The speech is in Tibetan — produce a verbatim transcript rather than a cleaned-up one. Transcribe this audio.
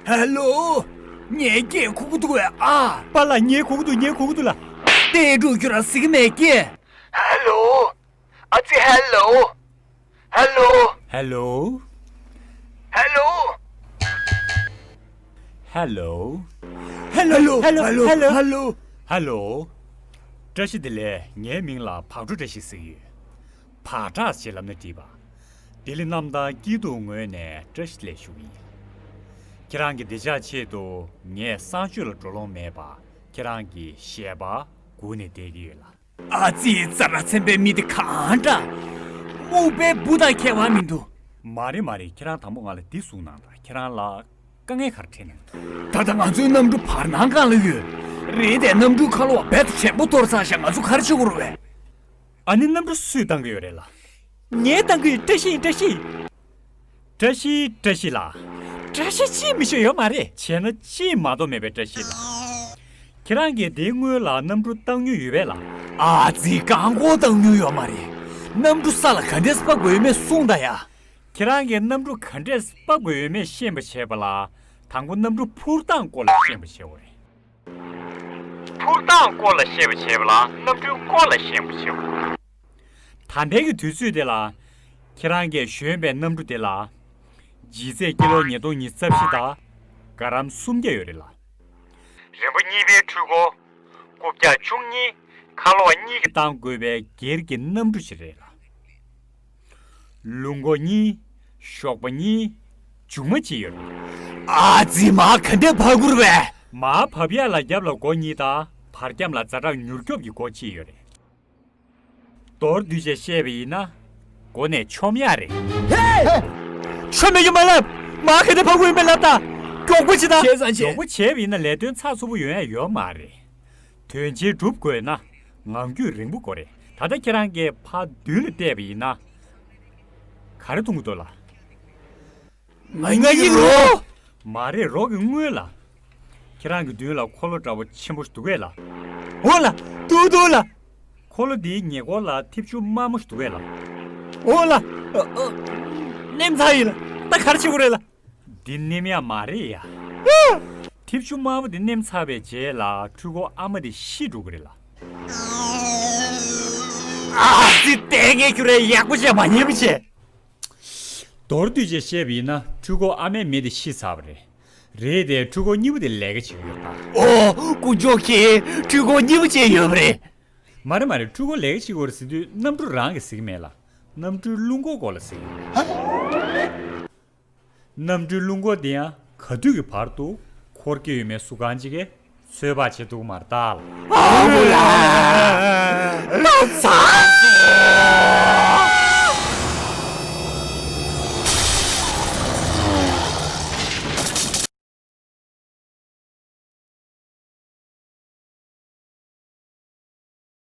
ཧེ་ལོ། ངའི་སྐད་གོ་གི་འདུག་གས། ཨ། པཱ་ལགས། ངའི་གོ་གི་འདུག་ངའི་གོ་གི་འདུག་ལགས། ལྟོས་འགྲོ། ཁྱོད་རང་ཟེར་གི་མེད་ཀི། ཧེ་ལོ། ཨ་ཙི། ཧེ་ལོ། ཧེ་ལོ། ཧེ་ལོ། ཧེ་ལོ། ཧེ་ལོ། ཧེ་ལོ། ཧེ་ལོ། ཧེ་ལོ། ཧེ་ལོ། ཧེ་ལོ། བཀྲ་ཤིས་བདེ་ལེགས། ངའི་མིང་ལ་བག་གྲོ་བཀྲ་ཤིས་ཟེར་གི་ཡོད། བག་གྲགས་ཞེས་ལབ་ན་འགྲིག་པ། བདེ་ལེགས་རྣམ་ཐར་སྐྱིད་སྡུག་ངོས་ནས་བཀྲ་ཤིས་བདེ་ལེགས་ཞུ་གི་ཡིན། ཁྱེད་རང་གི་བདེ་འཇགས་ཆེད་དུ་ངས་གསང་སྤྱོད་ལ་འགྲོ་ལོང་མེད་པ་ཁྱེད་རང་གི་ཞལ་པར་སྒུག་ནས་བསྡད་ཀྱི་ཡོད་ལགས། ཨ་ཙི། ཙ་ར་ཚན་པའི་མི་དེ་གང་འདྲ། སྨུག་པའི་བུ་དང་ཁྱད་པར་མི་འདུག་མ་རེད་མ་རེད། ཁྱེད་རང་དང་པོ་ང་ལ་འདི་གསུངས་གནང་དང་། ཁྱེད་རང་ལ་དཀའ་ངལ་ག་རེ་འཕྲད་གནང་འདུག་ད་ལྟ་ང་ཚོའི་གནམ་གྲུ་བར་སྣང་སྒང་ལ་ཡོད་རེད་དེ། གནམ་གྲུའི་ཁ་ལོ་བ་རྦད་དེ་ཞན་པོ་གཏོར་ཚར་ཤག་ང་ཚོ་ག་རེ་བྱེད་དགོས་རེད་པས། ཨ་ནི་གནམ་གྲུ་སུས་བཏང་གི་ཡོད་རེད་ལགས། ངས་བཏང་གི་ཡོད། བཀྲ་ཤིས་ཡིན། བཀྲ་ཤིས། བཀྲ་ཤིས། བཀྲ་ཤིས་ལགས། བཀྲ་ཤིས་ཅིས་མི་ཤེས་ཡོད་མ་རེད། བྱས་ན་ཅིས་མ་གཏོགས་མེད་པའི། བཀྲ་ཤིས་ལགས། ཁྱེད་རང་གིས་དེའི་སྔོན་ལ་གནམ་གྲུ་བཏང་མྱོང་ཡོད་པས་ལགས། ཨ་ཙི། རྐང་འཁོར་བཏང་མྱོང་ཡོད་མ་རེད། གནམ་གྲུ་ས་ལ་ག་འདྲས་སྤར་དགོས་ཡོད་མེད་གསུངས་དང་ཡ། ཁྱེད་རང་གིས་གནམ་གྲུ་ག་འདྲས་སྤར་དགོས་ཡོད་མེད་ཤེས་པ་བྱས་པ་ལ། དང་པོ་གནམ་གྲུ་འཕུར་སྟངས་སྐོར་ལ་ཤེས་པ་བྱེད་དགོས་རེད། འཕུར་སྟངས་སྐོར་ལ་ཤེས་པ་བྱས་པ་ལ་གནམ་གྲུའི་སྐོར་ལ་ཤེས་པ་བྱེད་དགོས། ད་ལྟའི་གི་དུས་ཚོད་དེ་ལ། ཁྱེད་རང་གིས་བཞོན་པའི་གནམ་གྲུ་དེ་ལ། ལྗིད་ཚད་ཀི་ལོ་ཉིས་སྟོང་ཉི་ཤུ་རྩ་བཞི་དང་། ག་རམ་སུམ་བརྒྱ་ཡོད་རེད་ལགས། རིམ་པ་གཉིས་པའི་འཕྲུལ་འཁོར། རྐུབ་བཀྱག་ཆུང་གཉིས། ཁ་ལོ་བ་གཉིས་ཀྱིས་བཏང་དགོས་པའི་སྒེར་གྱི་གནམ་གྲུ་ཞིག་རེད་ལགས། ལུང་མགོ་གཉིས། གཤོག་པ་གཉིས། མཇུག་མ་གཅིག་ཡོད་རེད། ཨ་ཙི། མར་ག་འདྲས་བབས་དགོས་རེད་པས། མར་བབས་ཡག་ལ་རྒྱབ་ལ་སྒོ་གཉིས་དང་། བར་ཁྱམས་ལ་ཛ་དྲག་མྱུར་སྐྱོབ་ཀྱི་སྒོ་གཅིག་ཡོད་རེད། མདོར་བསྡུས་བྱས་བཤད་པ་ཡིན་ན། སྒོ་ནས་མཆོང་ཡག་རེད། ཧེ། མཆོང་མེད་རྒྱུ་མ་ལབ། མར་ག་འདྲས་བབས་དགོས་ཡོད་མེད་ལབ་དང་། མགྱོགས་པོ་བྱེད་དང་། བྱས་ཙང་བྱས། མགྱོགས་པོ་བྱས་པ་ཡིན་ན་ལས་དོན་ཚགས་ཚུད་པོ་ཡོང་ཡག་ཡོད་མ་རེད། དོན་ཆེན་སྒྲུབ་དགོས་ན་ངང་རྒྱུད་རིང་པོ་དགོས་རེད། ད་ལྟ་ཁྱེད་རང་གིས་ཕར་མདུན་ལ་བལྟས་པ་ཡིན་ན། ག་རེ་མཐོང་གི་འདུག་ལགས། ང་གཉིས་རོ། མ་རེད། རོ་གི་སྔོན་ལ། ཁྱེད་རང་གི་མདུན་ལ་འཁོར་ལོ་འདྲ་པོ་ཆེན་པོ་ཞིག་འདུག་གས་ལགས། འོ་ལགས། འདུག་འདུག་ལགས། འཁོར་ལོ་འདིའི་ཉེ་འཁོར་ལ་མཐེབ་ཆུང་དམར་མོ་ཞིག་འདུག་གས་ལགས། འོ་ལགས། ཨ། ཨ། ནེམ་ཚར་ཡིན་ལགས། ད་ག་རེ་བྱེད་དགོས་རེད་ལགས། འདི་ནེམ་ཡག་མ་རེད་ཡ། མཐེབ་ཆུང་དམར་པོ་འདི་ནེམ་ཚར་བའི་རྗེས་ལ་འཕྲུལ་འཁོར་ཨ་མ་འདི་ཤི་འགྲོ་གི་རེད་ལགས། ཨ་ཙི། ལྟས་ངན་ཁྱོད་རང་ཡག་པོ་བྱས་མ་ཉན་པ་བྱས། མདོར་བསྡུས་བྱས་བཤད་པ་ཡིན་ན་འཕྲུལ་འཁོར་ཨ་མའི་མེ་དེ་ཤི་ཚར་བ་རེད། རེད་དེ་འཕྲུལ་འཁོར་གཉིས་པོ་དེ་ལས་ཀ་བྱེད་ཀྱི་ཡོད་པ། ཨོ། དཀོན་མཆོག་མཁྱེན། འཕྲུལ་འཁོར་གཉིས་པོ་ཅན་ཡོད་པ་རེད། མ་རེད་མ་རེད། འཕྲུལ་འཁོར་ལས་ཀ་བྱེད་ཀྱི་ཡོད་རེད་ཟེར་དུས་གནམ་གྲུ་རང་གིས་ཟེར་གྱི་མེད་ལགས། གནམ་གྲུའི་རླུང་འཁོར་སྐོར་ལ་ཟེར་གྱི་ཡོད། གནམ་གྲུའི་རླུང་འཁོར་དེ་ཡང་ག་དུས་ཀྱི་བར་དུ་འཁོར་གྱི་ཡོད་མེད་སུ་གང་ཅིག་གིས་ཚོད་དཔག་བྱེད་ཐུབ་ཀྱི་མ་རེད་ད། ཨ་ཁུ་ལགས། ད་ཚར་སོང་།